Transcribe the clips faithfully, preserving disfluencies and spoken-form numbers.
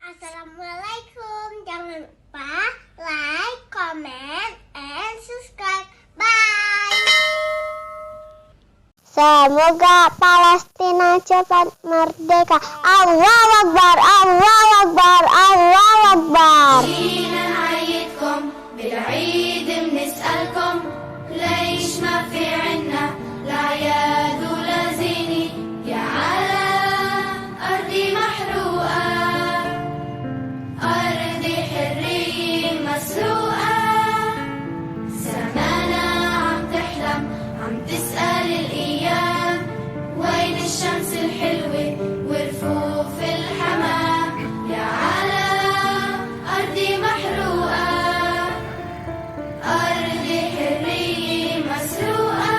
Assalamualaikum. Jangan lupa like, comment, and subscribe. Bye. Semoga Palestina cepat merdeka. Allahu Akbar, Allahu Akbar, Allahu Akbar. جينا نعيدكم بالعيد، بنسألكم ليش ما في عنا لا عياد ولا زينة؟ يا على أرضي محروقة، أرضي حرية مسروقة. زماننا عم تحلم، عم تسأل الأيام: وين الشمس الحلوة ورفوف الحمام؟ يا على أرضي محروقة، أرضي حرية مسروقة.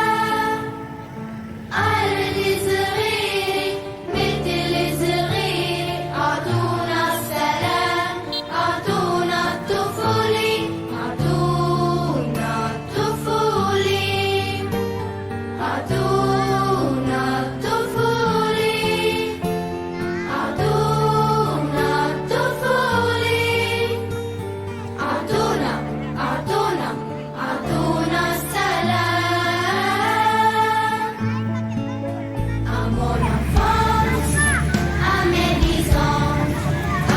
أرضي صغيرة، مثل صغيرة، أعطونا السلام، أعطونا الطفولة، أعطونا الطفولة، أعطونا الطفولة، أعطونا الطفولة. أعطونا، أعطونا، أعطونا السلام. À mon enfance, à mes dix ans,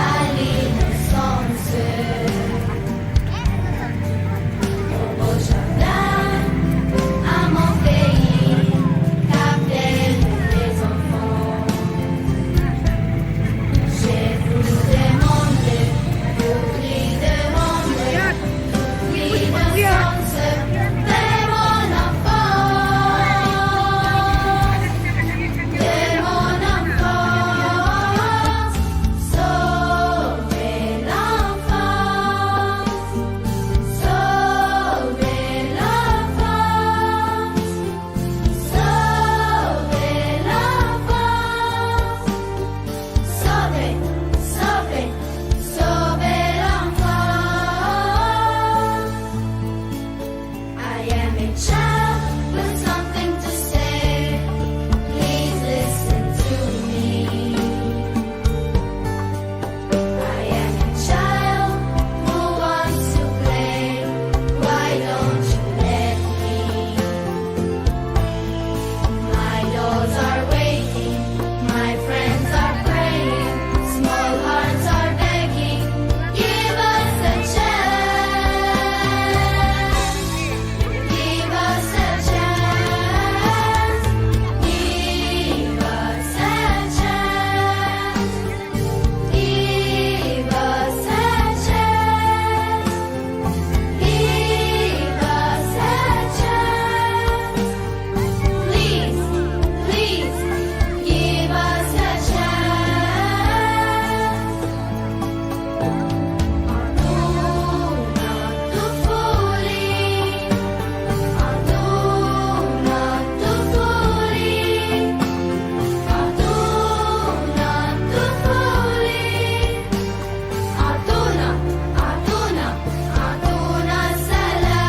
à l'innocence. Au beau jardin, à mon pays, Cap d'Agde, les enfants. Je vous demande, vous prie de rendre, vous prie de sens de mon enfance, de mon enfance. Sauvez l'enfance, sauvez l'enfance. Sauvez l'enfance. Sauvez, sauvez, sauvez l'enfance. I am a child with something to say. Please listen to me. I am a child who wants to play. Why don't you let me? My dolls are waiting, my friends are praying, small hearts are begging. Give us a chance, give us a chance, give us a chance. Give us a chance. Give us a chance. Please, please, give us a chance. أعطونا الطفولة. أعطونا الطفولة. أعطونا الطفولة. أعطونا، أعطونا، أعطونا السلام.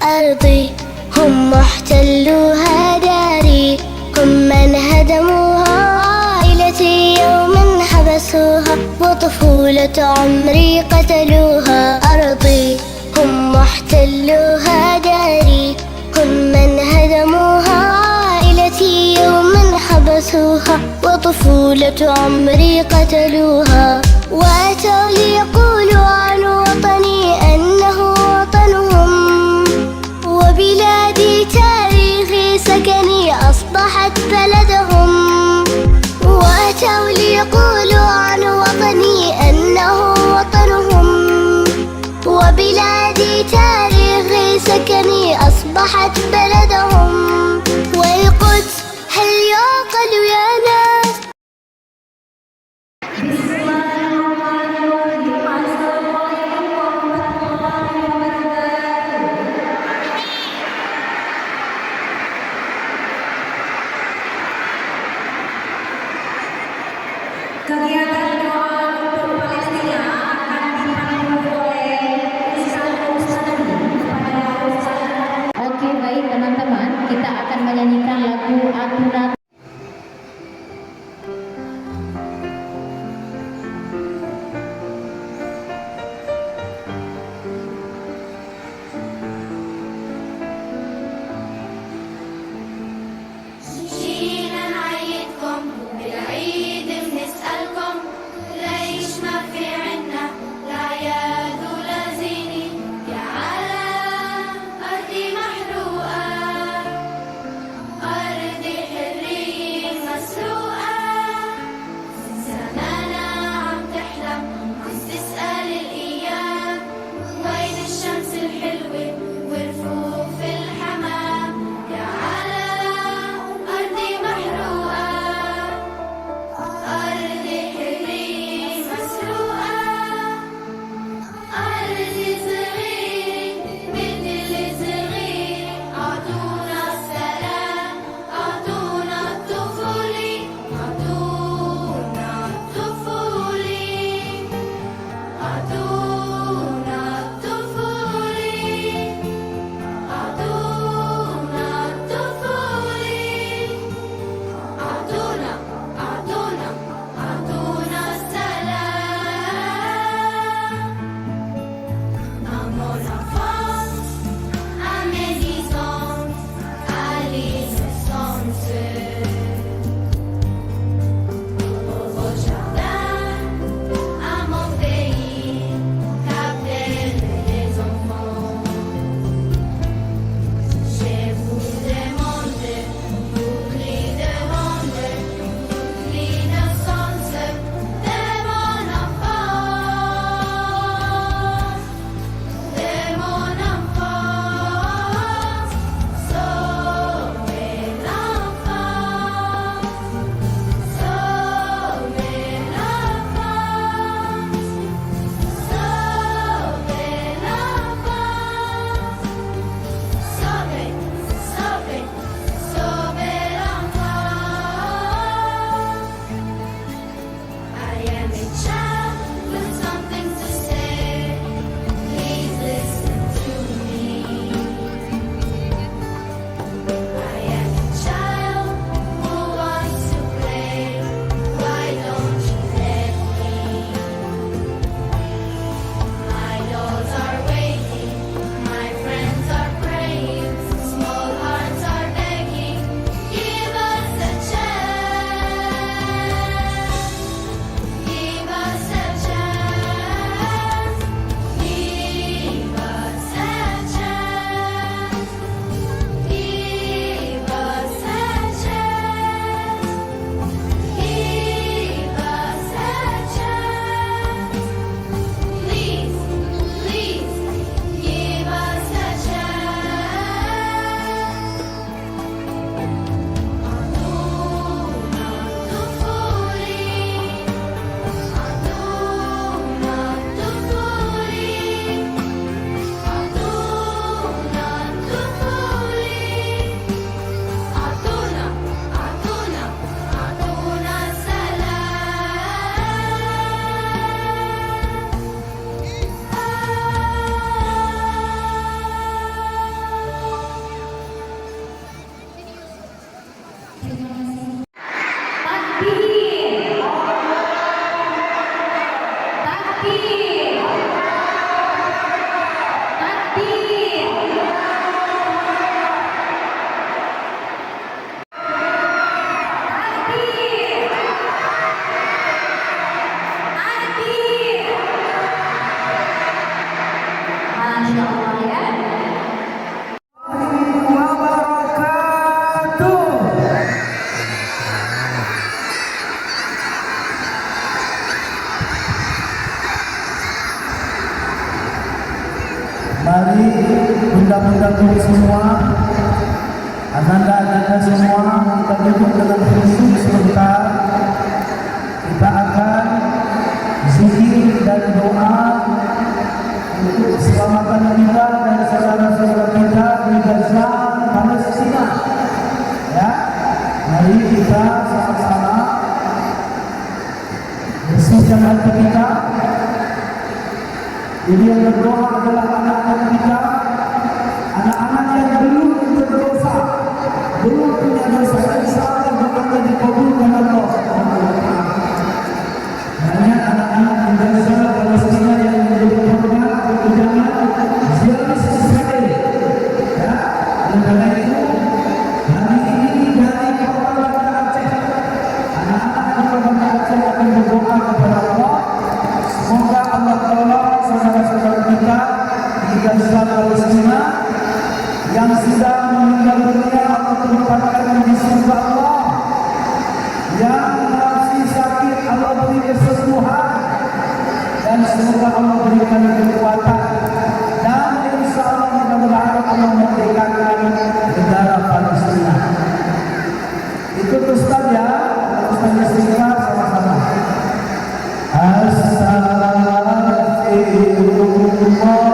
أرضي هم احتلوها، داري هم من هدموها، عائلتي يوم حبسوها، وطفولة عمري قتلوها. أرضي هم احتلوها، داري هم من هدموها، عائلتي يوم حبسوها، وطفولة عمري قتلوها. وأتوا ليقولوا عن وطني أنه وطنهم، وبلادي تاريخي سكني أصبحت بلدهم. وأتوا ليقولوا عن وطني أنه وطنهم، وبلادي تاريخي سكني أصبحت بلدهم. والقدس هل يعقل يا ناس؟ Mari, bunda-bunda guru semua, ananda-ananda semua, kita duduk dengan khusyuk sebentar. Kita akan zikir dan doa untuk keselamatan kita dan saudara-saudara kita di Gaza, Palestina. Ya, mari kita sama-sama bersihkan hati kita. Jadi, yang berdoa adalah anak-anak kita, anak-anak yang belum berdosa, belum punya dosa. Insya Allah, doanya dikabulkan Allah. Banyak anak-anak di Gaza, Palestina yang menjadi korban kekejaman Zionis Israel. Ya, oleh karena itu, hari ini dari Kota Banda Aceh, anak-anak Kota Banda Aceh akan berdoa kepada Allah. Semoga Allah tolong saudara-saudara kita di Gaza, Palestina, yang sudah meninggal dunia, Allah tempatkan di surga Allah. Yang masih sakit, Allah beri kesembuhan. Dan semoga Allah berikan kekuatan. Dan insya Allah, mudah-mudahan Allah merdekakan negara Palestina. Ikut Ustaz, ya. Ustaz istighfar sama-sama. Astaghfirullah.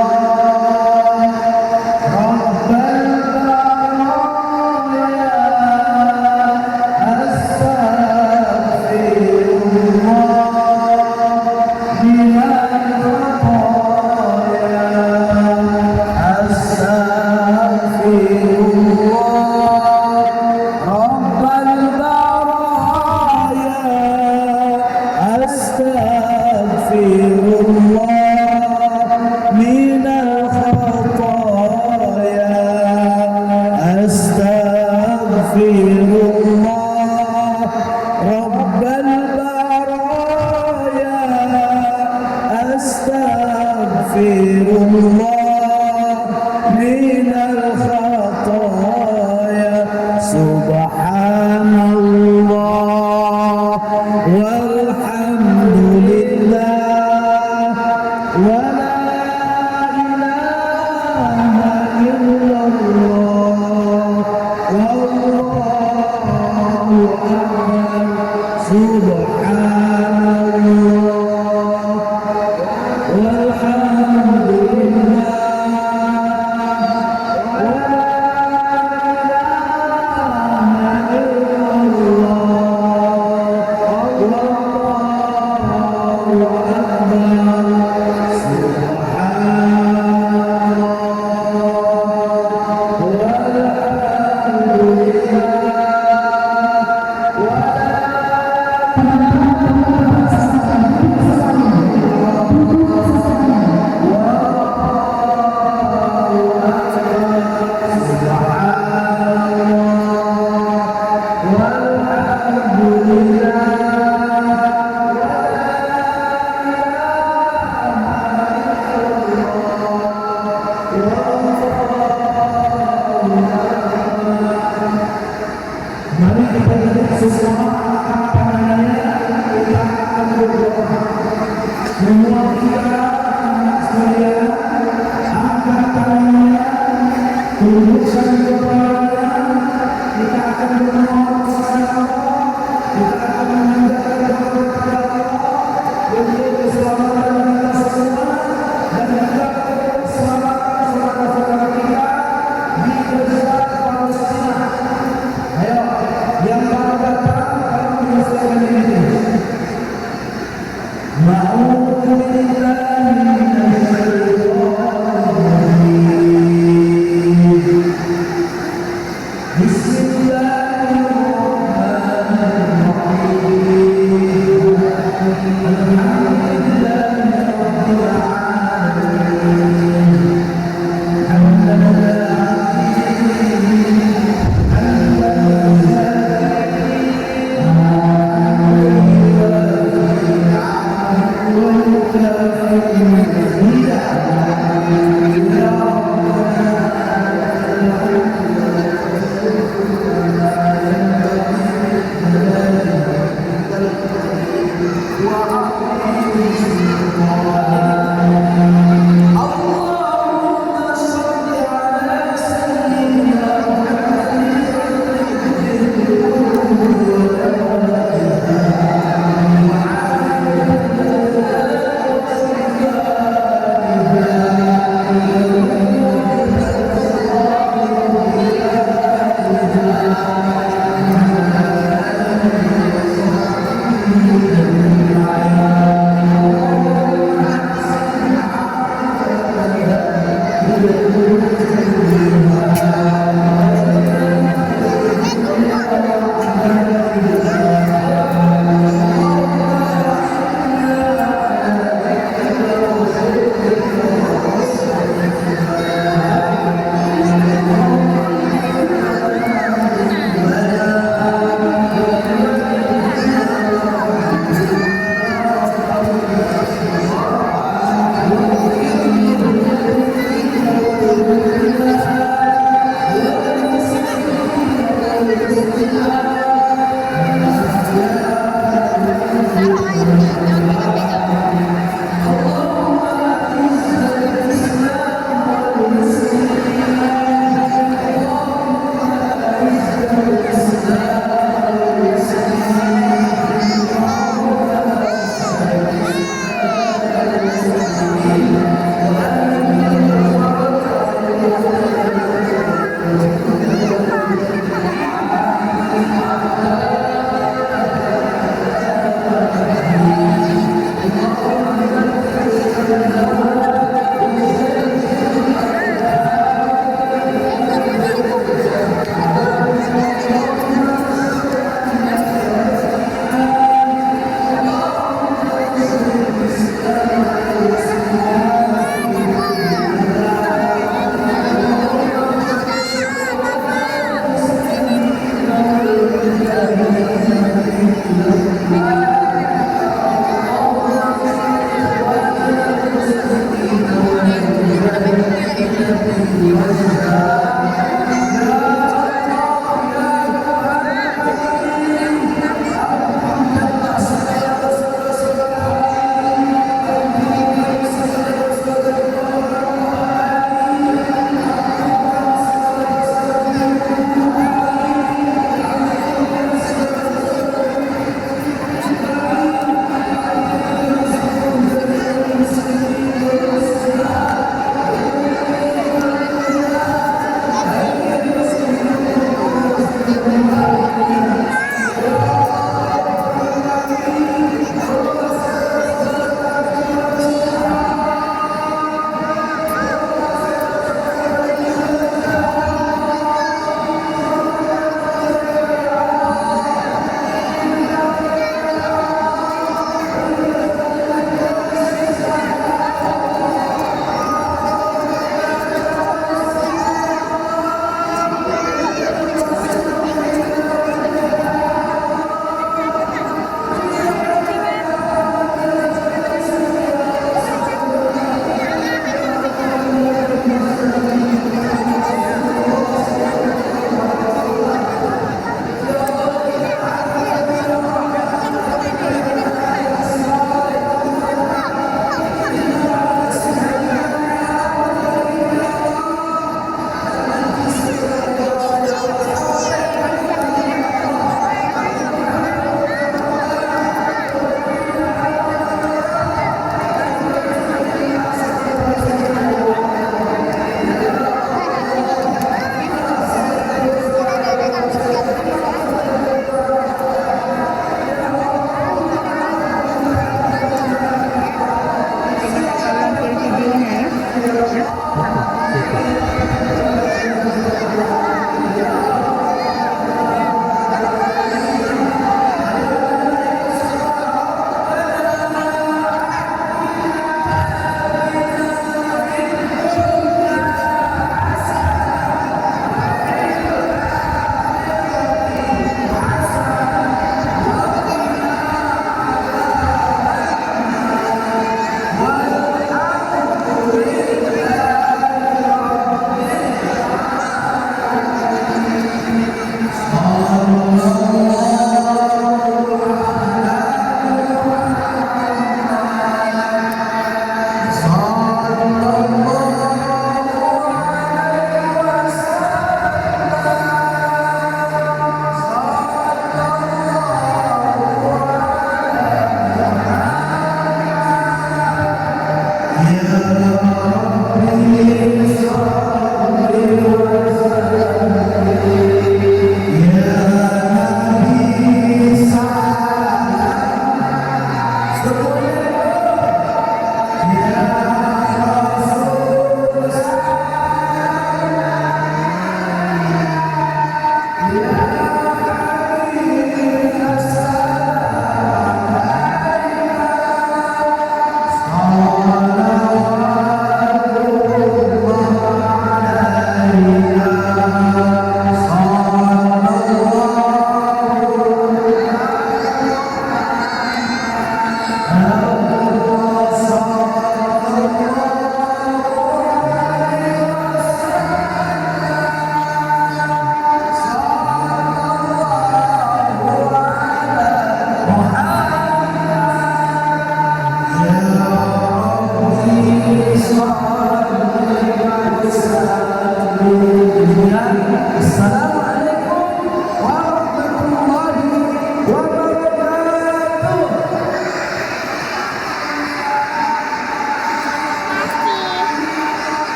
Rabbal baraya. Astaghfirullah. Minal khataya. Astaghfirullah. Rabbal baraya. Astaghfirullah. Minal khataya. Astaghfirullah. Rabbal baraya. Astaghfirullah. Minal khataya. Subhanallah. Walhamdulillah. Wa la ilaha illallah. Wallahu akbar. Subhanallah. Walhamdulillah. Wa la ilaha illallah. Wallahu akbar. Subhanallah. Walhamdulillah. Mari kita duduk semua, angkat tangannya, kita akan berdoa. Semua kita, anak-anak sekalian, angkat tangannya, tundukkan kepalanya, kita akan berdoa kepada Allah, kita akan memanjatkan doa kepada Allah untuk keselamatan kita semua dan juga untuk keselamatan saudara-saudara kita di Gaza, Palestina. Ayo, yang baru datang, tolong menyesuaikan diri. Ma'udzubillahi